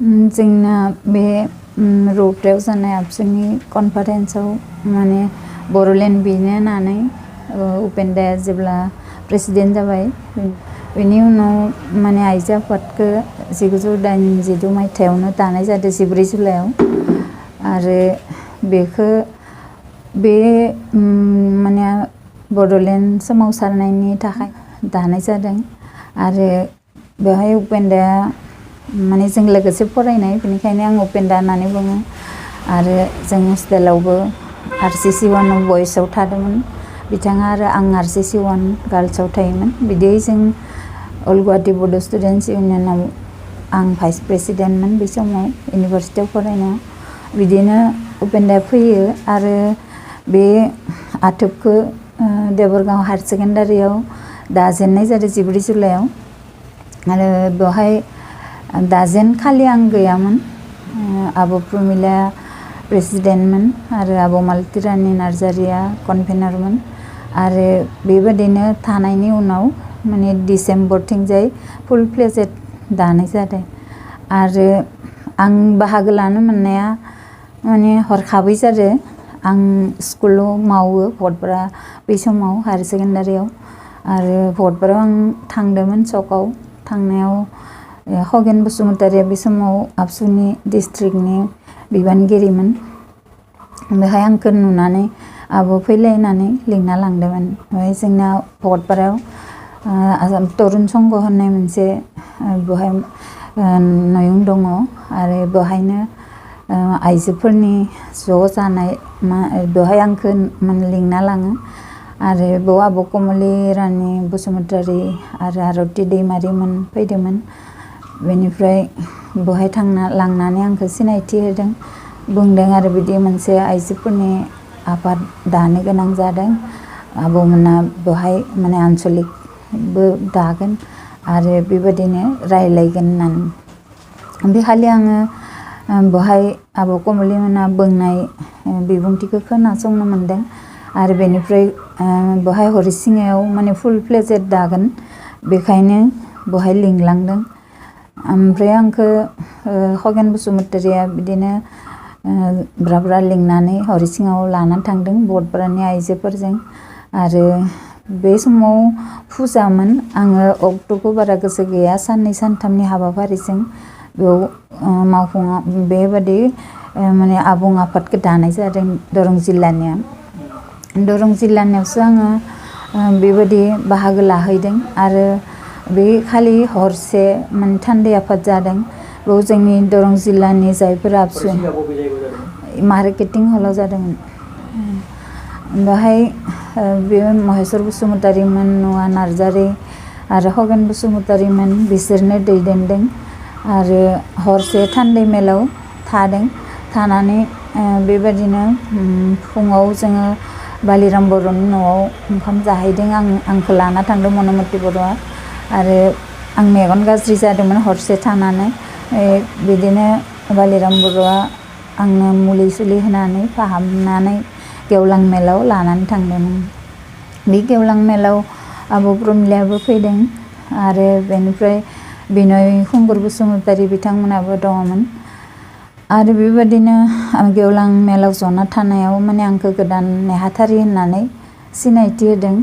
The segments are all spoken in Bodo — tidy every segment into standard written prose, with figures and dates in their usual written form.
जोंना बे रौतायाव जानाय आबसुनि कनफारेन्सआव माने बर'लेण्ड बिनो होननानै उपेन्दाया जेब्ला प्रेसिडेन्ट जाबाय बेनि उनाव माने आइजो आफादखौ 1982 मायथाइयावनो दानाय जादों 14 जुलाइआव आरो बेखौ बे माने बड'लेण्ड सोमावसारनायनि थाखाय दानाय जादों आरो बेवहाय उपेन्दाया माने जों लोगोसे फरायनाय बेनिखायनो आं उपेन्दा होननानै बुङो आरो जों हस्टेलावबो RCC 1 बयसआव थादोंमोन बिथाङा आरो आं RCC 1 गार्लसआव थायोमोन बिदियै जों अल गुवाहाटी बड' स्टुडेन्टस इउनियनाव आं भाइस प्रेसिडेन्टमोन बे समाव इउनिभारसिटियाव फरायनायाव बिदिनो उपेन्दाया फैयो आरो बे आथोबखौ देबरगाव हायार सेकेन्डारियाव दाजेननाय जादों 14 जुलाइआव आरो बेवहाय दाजेन खालि आं गैयामोन आब' प्रमिलाया प्रेसिडेन्टमोन आरो आब' मालती रानी नार्जारिया कनभेनारमोन आरो बेबादिनो थानायनि उनाव माने डिसेम्बरथिंजाय फुल फ्लेजेड दानाय जादों आरो आं बाहागो लानो मोननाया माने हरखाबै जादों आं स्कुलाव मावो भटपारा बै समाव हायार सेकेन्डारियाव आरो भटपारायाव आं थांदोंमोन सकआव थांनायाव खगेन बसुमतारिया बे समाव आबसुनि डिस्ट्रिक्टनि बिबानगिरिमोन बेहाय आंखौ नुनानै आब' फैलायनानै लिंना लांदोंमोन बेहाय जोंना भटपारायाव आसाम तरुन संघ होननाय मोनसे बेवहाय नयं दङ आरो बेवहायनो आइजोफोरनि ज' जानाय बेवहाय आंखौ लिंना लाङो आरो बेयाव आब' कमलि रानी बसुमतारी आरो आरती दैमारिमोन फैदोंमोन बेनिफ्राय बेवहाय लांनानै आंखौ सिनायथि होदों बुंदों आरो बिदि मोनसे आइजोफोरनि आफाद दानो गोनां जादों आब'मोना बेवहाय माने आनसलिकबो दागोन आरो बेबायदिनो रायलायगोन होननानै बे खालि आङो बेवहाय आब' कमलिमोना बुंनाय बिबुंथिखौ खोनासंनो मोनदों आरो बेनिफ्राय बेवहाय हरिसिङायाव माने फुल फ्लेजेड दागोन बेखायनो बेवहाय लिंलांदों ओमफ्राय आंखौ खगेन बसुमतारिया बिदिनो ब्रा ब्रा लिंनानै हरिसिङाव लानानै थांदों भटपारानि आइजोफोरजों आरो बे समाव फुजामोन आङो अक्ट'खौ बारा गोसो गैया साननै सानथामनि हाबाफारिजों बेयाव मावफुङाव बेबादि माने आबुं आफादखौ दानाय जादों दरं जिल्लानिया दरं जिल्लानियावसो आङो बेबायदि बाहागो लाहैदों आरो बे खालि हरसे माने थान्दै आफाद जादों बेयाव जोंनि दरं जिल्लानि जायफोर आबसु मार्केटिं हलाव जादोंमोन बेवहाय बे महेश्वर बसुमतारिमोन नुवा नार्जारि आरो खगेन बसुमतारिमोन बिसोरनो दैदेनदों आरो हरसे थान्दै मेलाव थादों थानानै बेबायदिनो फुङाव जोङो बालिराम बर'नि न'आव ओंखाम जाहैदों आंखौ लाना थांदों मनमति बर'आ आरो आं मेगन गाज्रि जादोंमोन हरसे थानानै बिदिनो बालिराम बर'आ आंनो मुलि सुलि होनानै फाहामनानै गेवलां मेलाव लानानै थांदोंमोन बे गेवलां मेलाव आब' प्रमिलायाबो फैदों आरो बेनिफ्राय बिनय खुंगुर बसुमतारि बिथांमोनाबो दङमोन आरो बेबायदिनो गेवलां मेलाव जना थानायाव माने आंखौ गोदान नेहाथारि होननानै सिनायथि होदों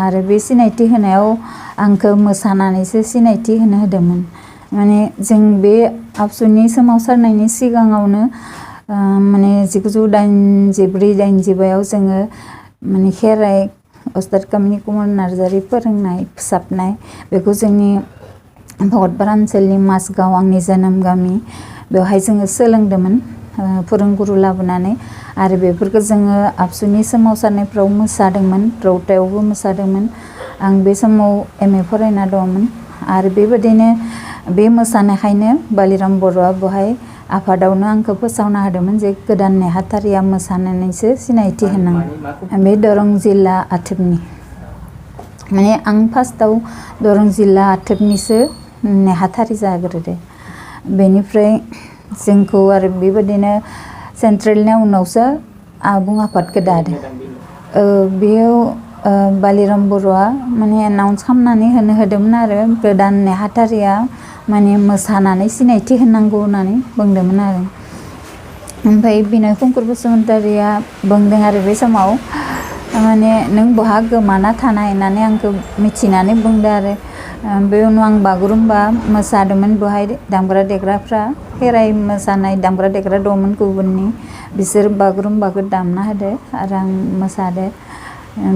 आरो बे सिनायथि होनायाव आंखौ मोसानानैसो सिनायथि होदोंमोन माने जों बे आबसुनि सोमावसारनायनि सिगाङावनो माने 1984-85 जोङो माने खेराइ अस्ताद कामिनी कुमार नार्जारि फोरोंनाय फोसाबनाय बेखौ जोंनि भटपारा ओनसोलनि माजगाव आंनि जोनोम गामि बेवहाय जोङो सोलोंदोंमोन फोरोंगुरु लाबोनानै आरो बेफोरखौ जोङो आबसुनि सोमावसारनायफ्राव मोसादोंमोन रौतायावबो मोसादोंमोन आं बे समाव MA फरायना दंमोन आरो बेबायदिनो बे मोसानायखायनो बालिराम बर'आ बेवहाय आफादावनो आंखौ फोसावना होदोंमोन जे गोदान नेहाथारिया मोसानानैसो सिनायथि होनांगौ बे दरं जिल्ला आथोबनि माने आं फार्स्टआव दरं जिल्ला आथोबनिसो नेहाथारि जाग्रोदो बेनिफ्राय जोंखौ आरो बेबायदिनो सेन्ट्रेलनि उनावसो आबुं आफादखौ दादों बेयाव बालिराम बर'आ माने एनाउन्स खालामनानै होदोंमोन आरो गोदान नेहाथारिया माने मोसानानै सिनायथि होनांगौ होननानै बुंदोंमोन आरो ओमफ्राय बिनय खंखर बसुमतारिया बुंदों आरो बे समाव माने नों बहा गोमाना थानाय होननानै आंखौ मिथिनानै बुंदों आरो बे उनाव आं बागुरुम्बा मोसादोंमोन बेवहाय दामग्रा देग्राफ्रा खेराइ मोसानाय दामग्रा देग्रा दंमोन गुबुननि बिसोर बागुरुम्बाखौ दामना होदो आरो आं मोसादो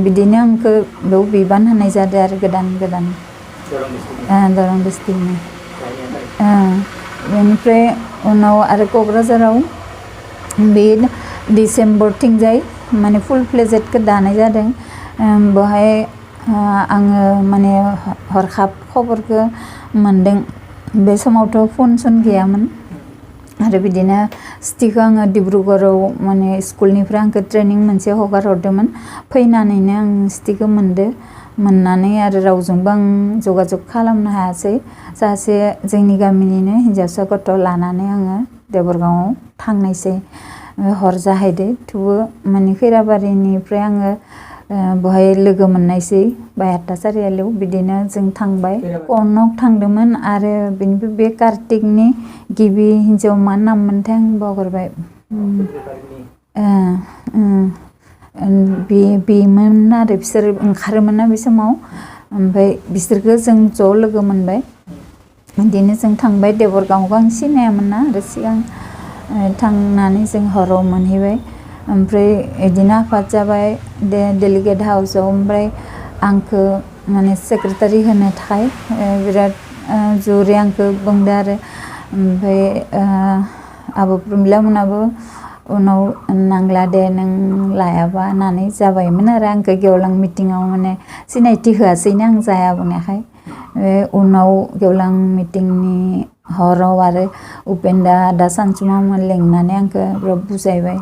बिदिनो आंखौ बेयाव बिबान होनाय जादों आरो गोदान दरं डिस्ट्रिक्टनि बेनिफ्राय उनाव आरो क'क्राझाराव बे डिसेम्बरथिंजाय माने फुल प्लेजेटखौ दानाय जादों बेवहाय आङो माने हरखाब खबरखौ मोनदों बे समावथ' फन गैयामोन आरो बिदिनो सिटिखौ आङो डिब्रुगड़आव माने स्कुलनिफ्राय आंखौ ट्रेनिं मोनसे हगार हरदोंमोन फैनानैनो आं सिटिखौ मोननानै आरो रावजोंबो आं जगाजग खालामनो हायासै सासे जोंनि गामिनिनो हिन्जावसा गथ' लानानै आङो देबरगावआव थांनायसै हर जाहैदो थेवबो माने खैराबारिनिफ्राय आङो बेवहाय लोगो मोननायसै बायहाथा सारिआलियाव बिदिनो जों थांबाय कनक थांदोंमोन आरो बेनिफ्राय बे कार्तिकनि गिबि हिन्जाव मा नाममोनथाय आं बावगारबाय बेमोन आरो बिसोर ओंखारोमोन ना बे समाव ओमफ्राय बिसोरखौ जों ज' लोगो मोनबाय बिदिनो जों थांबाय देबरगावखौ आं सिनायामोन ना आरो सिगां थांनानै जों हराव मोनहैबाय ओमफ्राय बिदिनो आफाद जाबाय डेलिगेट हाउसआव ओमफ्राय आंखौ माने सेक्रेटारि होनो थाखाय बिराद ज'रै आंखौ बुंदो आरो ओमफ्राय आब' प्रमिला मोनाबो उनाव नांला दे नों लायाबा होननानै जाबायमोन आरो आंखौ गेवलां मिटिङाव माने सिनायथि होआसैनो आं जाया बुंनायखाय उनाव गेवलां मिटिंनि हराव आरो उपेन्दा आदा सानसुमामोन लेंनानै आंखौ बिराद बुजायबाय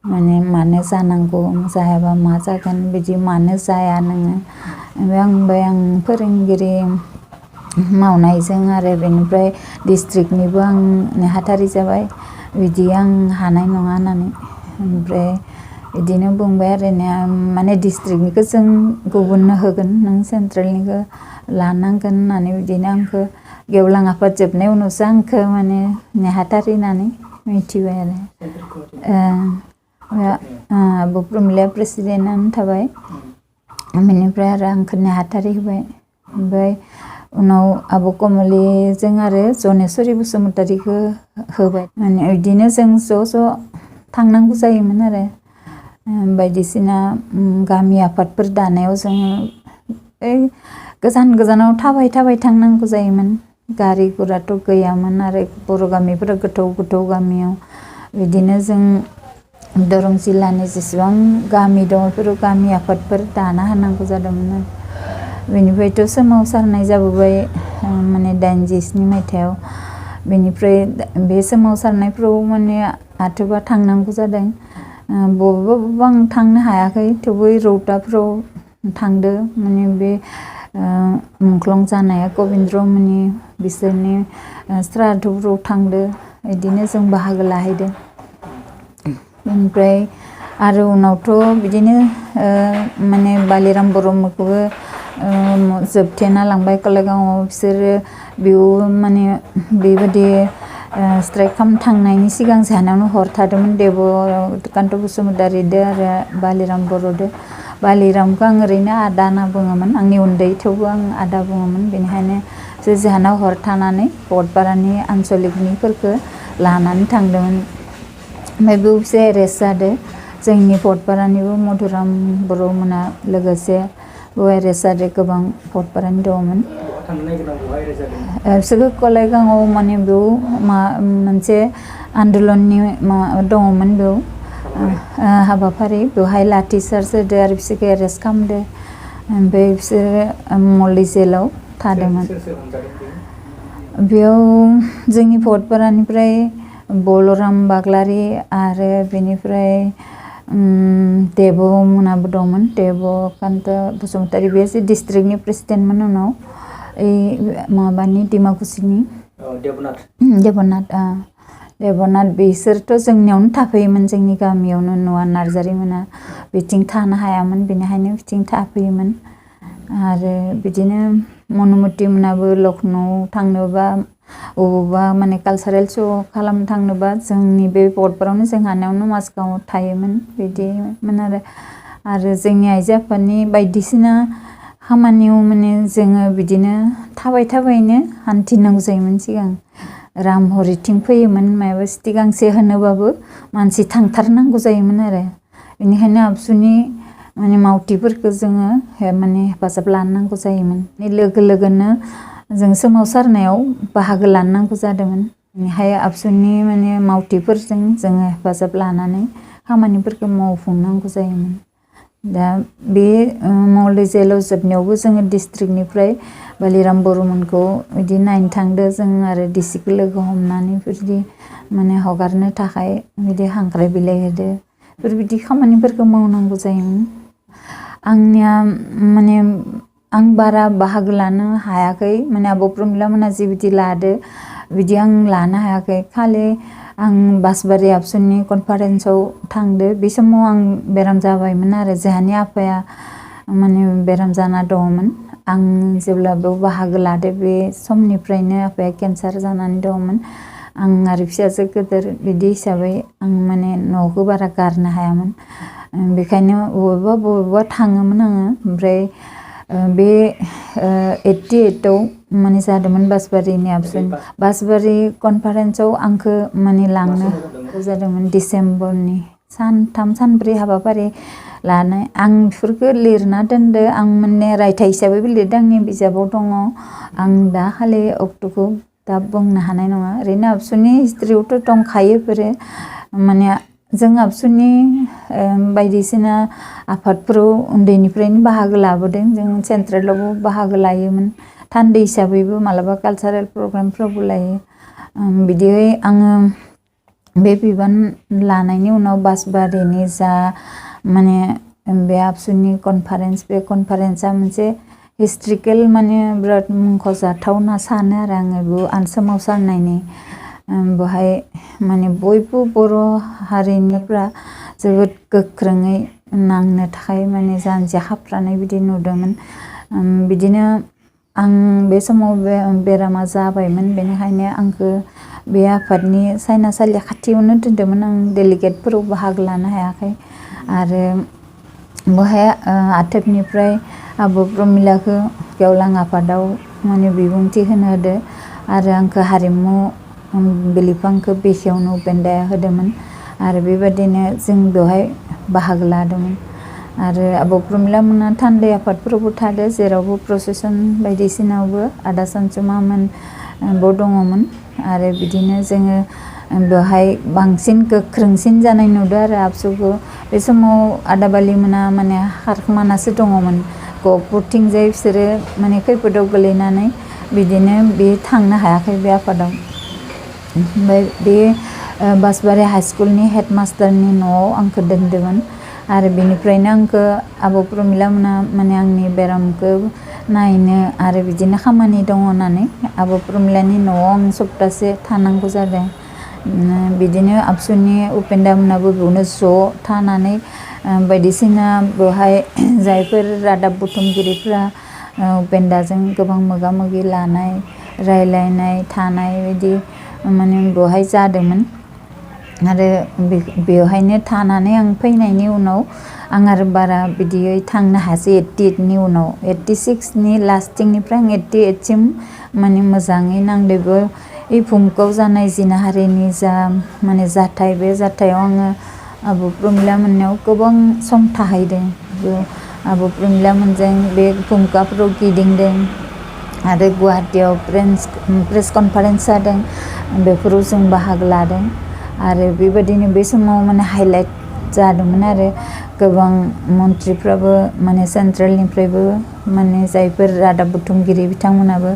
माने मानो जानांगौ जायाबा मा जागोन बिदि मानो जाया नोङो ओमफ्राय आं फोरोंगिरि मावनायजों आरो बेनिफ्राय डिस्ट्रिक्टनिबो आं नेहाथारि जाबाय बिदि आं हानाय नङा होननानै ओमफ्राय बिदिनो बुंबाय आरो माने डिस्ट्रिक्टनिखौ जों गुबुननो होगोन नों सेन्ट्रेलनिखौ लानांगोन होननानै बिदिनो आंखौ गेवलां आफाद जोबनाय उनावसो आंखौ माने नेहाथारि होननानै मिथिबाय आरो आब' प्रमिलाया प्रेसिडेन्टआनो थाबाय बेनिफ्राय आरो आंखौ नेहाथारि होबाय ओमफ्राय उनाव आब' कमलिजों आरो जनेस्वरि बसुमतारिखौ होबाय माने बिदिनो जों ज' थांनांगौ जायोमोन आरो बायदिसिना गामि आफादफोर दानायाव जोङो गोजानाव थाबाय थांनांगौ जायोमोन गारि गुराथ' गैयामोन आरो बर' गामिफोरा गोथौ गामियाव बिदिनो जों दरं जिल्लानि जेसेबां गामि दं बेफोराव गामि आफादफोर दाना होनांगौ जादोंमोन बेनिफ्रायथ' सोमावसारनाय जाबोबाय माने 87 मायथाइयाव बेनिफ्राय बे सोमावसारनायफ्राव माने आथोबा थांनांगौ जादों बबेबा आं थांनो हायाखै थेवबो रौताफ्राव थांदो माने बे मुंख्लं जानाया गबिन्द्रमोननि बिसोरनि श्राद्धफ्राव थांदो बिदिनो जों बाहागो लाहैदों बेनिफ्राय आरो उनावथ' बिदिनो माने बालिराम ब्रह्मखौबो जोबथेना लांबाय कलागावआव बिसोरो बेयाव माने बेबायदि स्ट्राइक खालामनो थांनायनि सिगां जानायावनो हर थादोंमोन देबकान्त बसुमतारिदो आरो बालिराम बर'दो बालिरामखौ आं ओरैनो आदा होनना बुङोमोन आंनि उन्दै थेवबो आं आदा बुङोमोन बेनिखायनो जे जाहानाव हर थानानै भटपारानि आनसलिकनिफोरखौ लानानै थांदोंमोन ओमफ्राय बेयाव बिसोर एरेस्ट जादो जोंनि भटपारानिबो मधुराम बर'मोना लोगोसे बेयाव एरेस्ट जादो गोबां भटपारानि दङमोन बिसोरखौ कलायगावआव माने बेयाव मोनसे आन्दलननि दङमोन बेयाव हाबाफारि बेवहाय लाठि चार्ज होदो आरो बिसोरखौ एरेस्ट खालामदो ओमफ्राय बिसोरो मल्लि जेलाव थादोंमोन बेयाव जोंनि भटपारानिफ्राय बलराम बाग्लारि आरो बेनिफ्राय देब मोनाबो दंमोन देबकान्त बसुमतारि बे डिस्ट्रिक्टनि प्रेसिडेन्टमोन उनाव माबानि डिमाकुसिनि देबनाथ बिसोरथ' जोंनियावनो थाफैयोमोन जोंनि गामियावनो नुवा नार्जारि मोना बिथिं थानो हायामोन बेनिखायनो बिथिं थाफैयोमोन आरो बिदिनो मनुमति मोनाबो लखनौ थांनोबा अबावबा माने कालचारेल श' खालामनो थांनोबा जोंनि बे बर्डफोरावनो जोंहानावनो माजगावआव थायोमोन बिदिमोन आरो जोंनि आइजो आफादनि बायदिसिना खामानियाव माने जोङो बिदिनो थाबायनो हान्थिनांगौ जायोमोन सिगां रामहरिथिं फैयोमोन मायाबा सिटि गांसे होनोबाबो मानसि थांथारनांगौ जायोमोन आरो बेनिखायनो आबसुनि माने मावथिफोरखौ जोङो माने हेफाजाब लानांगौ जायोमोन लोगो लोगोनो जों सोमावसारनायाव बाहागो लानांगौ जादोंमोन बेनिखाय आबसुनि माने मावथिफोरजों जोङो हेफाजाब लानानै खामानिफोरखौ मावफुंनांगौ जायोमोन दा बे मंगलदै जेलाव जोबनायावबो जोङो डिस्ट्रिक्टनिफ्राय बालिराम बर'मोनखौ बिदि नायनो थांदो जों आरो डिसिखौ लोगो हमनानै बिदि माने हगारनो थाखाय बिदि हांख्राय बिलाइ होदो बेफोरबायदि खामानिफोरखौ मावनांगौ जायोमोन आंनिया माने आं बारा बाहागो लानो हायाखै माने आब' प्रमिला मोना जिबायदि लादो बिदि आं लानो हायाखै खालि आं बासबारि आबसुनि कनफारेन्सआव थांदो बे समाव आं बेराम जाबायमोन आरो जोंहानि आफाया माने बेराम जाना दङमोन आं जेब्ला बेयाव बाहागो लादो बे समनिफ्रायनो आफाया केन्सार जानानै दङमोन आं आरो फिसाजो गेदेर बिदि हिसाबै आं माने न'खौ बारा गारनो हायामोन बेखायनो बबेबा थाङोमोन आङो ओमफ्राय बे 88आव माने जादोंमोन बासबारिनि आबसुनि बासबारि कनफारेन्सआव आंखौ माने लांनो जादोंमोन डिसेम्बरनि सानथाम सानब्रै हाबाफारि लानाय आं बेफोरखौ लिरना दोनदो आं माने रायथाइ हिसाबैबो लिरदों आंनि बिजाबाव दङ आं दा खालि अक्ट'खौ दा बुंनो हानाय नङा ओरैनो आबसुनि हिस्ट्रियावथ' दंखायो बेफोरो माने जों आबसुनि बायदिसिना आफादफोराव उन्दैनिफ्रायनो बाहागो लाबोदों जों सेन्ट्रेलावबो बाहागो लायोमोन थान्दै हिसाबैबो मालाबा कालचारेल प्रग्रामफ्रावबो लायो बिदियै आङो बे बिबान लानायनि उनाव बासबारिनि जा माने बे आबसुनि कनफारेन्स बे कनफारेन्सआ मोनसे हिस्ट्रिकेल माने बिराद मुंख'जाथावना सानो आरो आङो बे सोमावसारनायनि बेवहाय माने बयबो बर' हारिनिफ्रा जोबोद गोख्रोङै नांनो थाखाय माने जानजिया खाफ्रानाय बिदि नुदोंमोन बिदिनो आं बे समाव बेरामा जाबायमोन बेनिखायनो आंखौ बे आफादनि सायनासालि खाथियावनो दोनदोंमोन आं डेलिगेटफोराव बाहागो लानो हायाखै आरो बेवहाय आथोबनिफ्राय आब' प्रमिलाखौ गेवलां आफादाव माने बिबुंथि होनो होदो आरो आंखौ हारिमु बिलिफांखौ बेखेवनो उपेन्दाया होदोंमोन आरो बेबायदिनो जों बेवहाय बाहागो लादोंमोन आरो आब' प्रमिला मोना थान्दै आफादफोरावबो थादो जेरावबो प्रसेसन बायदिसिनायावबो आदा सानसुमामोनबो दङमोन आरो बिदिनो जोङो बेवहाय बांसिन गोख्रोंसिन जानाय नुदों आरो आबसुखौ बे समाव आदाबालि मोना माने खारखोमानासो दङमोन गहपुरथिंजाय बिसोरो माने खैफोदाव गोलैनानै बिदिनो बे थांनो हायाखै बे आफादाव ओमफ्राय बे बासबारि हाइ स्कुलनि हेडमास्टारनि न'आव आंखौ दोनदोंमोन आरो बेनिफ्रायनो आंखौ आब' प्रमिला मोना माने आंनि बेरामखौ नायनो आरो बिदिनो खामानि दङ होननानै आब' प्रमिलानि न'आव आं सप्तासे थानांगौ जादों बिदिनो आबसुनि उपेन्दा मोनाबो बेयावनो ज' थानानै बायदिसिना बेवहाय जायफोर रादाब बुथुमगिरिफ्रा उपेन्दाजों गोबां मोगा मोगि लानाय रायलायनाय थानाय बिदि माने बेवहाय जादोंमोन आरो बेवहायनो थानानै आं फैनायनि उनाव आं आरो बारा बिदियै थांनो हायासै 88नि उनाव 86नि लास्टिंनिफ्राय आं 88सिम माने मोजाङै नांदोंबो बे भुमखौ जानाय जिनाहारिनि जा माने जाथाय बे जाथायाव आङो आब' प्रमिला मोननायाव गोबां सम थाहैदों आब' प्रमिला मोनजों बे भुमकाफोराव गिदिंदों आरो गुवाहाटियाव प्रेस कनफारेन्स जादों बेफोराव जों बाहागो लादों आरो बेबायदिनो बे समाव माने हाइलाइट जादोंमोन आरो गोबां मन्थ्रिफ्राबो माने सेन्ट्रेलनिफ्रायबो माने जायफोर रादाब बुथुमगिरि बिथांमोनाबो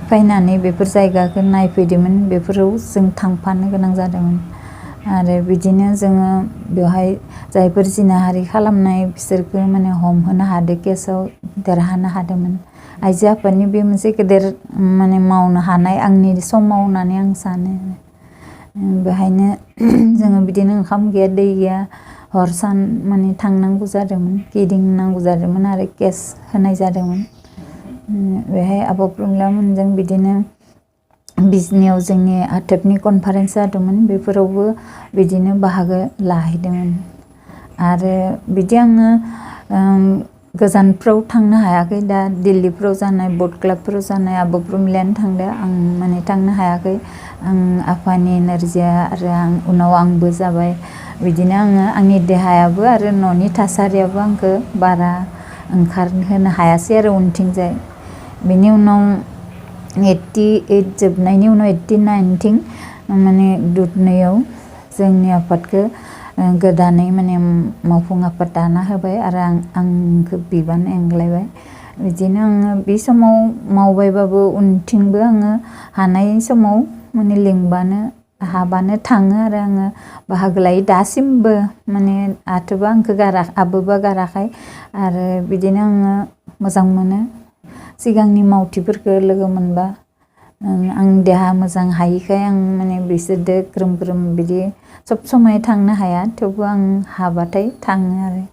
फैनानै बेफोर जायगाखौ नायफैदोंमोन बेफोराव जों थांफानो गोनां जादोंमोन आरो बिदिनो जोङो बेवहाय जायफोर जिनाहारि खालामनाय बिसोरखौ माने हमहोनो हादों केसाव देरहानो हादोंमोन आइजो आफादनि बे मोनसे गेदेर माने मावनो हानाय आंनि समाव होननानै आं सानो बेहायनो जोङो बिदिनो ओंखाम गैया दै गैया हर सान माने थांनांगौ जादोंमोन गिदिंनांगौ जादोंमोन आरो केस होनाय जादोंमोन बेहाय आब' प्रमिला मोनजों बिदिनो बिजनियाव जोंनि आथोबनि कनफारेन्स जादोंमोन बेफोरावबो बिदिनो बाहागो लाहैदोंमोन आरो बिदि आङो गोजानफ्राव थांनो हायाखै दा दिल्लीफ्राव जानाय बट क्लाबफ्राव जानाय आब' प्रमिलायानो थांदो आं माने थांनो हायाखै आं आफानि नोरजिया आरो उनाव आंबो जाबाय बिदिनो आङो आंनि देहायाबो आरो न'नि थासारियाबो आंखौ बारा ओंखारहोनो हायासै आरो उनथिंजाय बेनि उनाव 88 जोबनायनि उनाव 89थिं माने दुधनैयाव जोंनि आफादखौ गोदानै माने मावफुं आफाद दाना होबाय आरो आंखौ बिबान एंग्लायबाय बिदिनो आङो बे समाव मावबायबाबो उनथिंबो आङो हानाय समाव माने लिंबानो हाबानो थाङो आरो आङो बाहागो लायो दासिमबो माने आथोबा आंखौ आबोबा गाराखै आरो बिदिनो आङो मोजां मोनो सिगांनि मावथिफोरखौ लोगो मोनबा आं देहा मोजां हायिखाय आं माने बिसोरदो ग्रोम ग्रोम बिदि सब समाय थांनो हाया थेवबो आं हाबाथाय थाङो आरो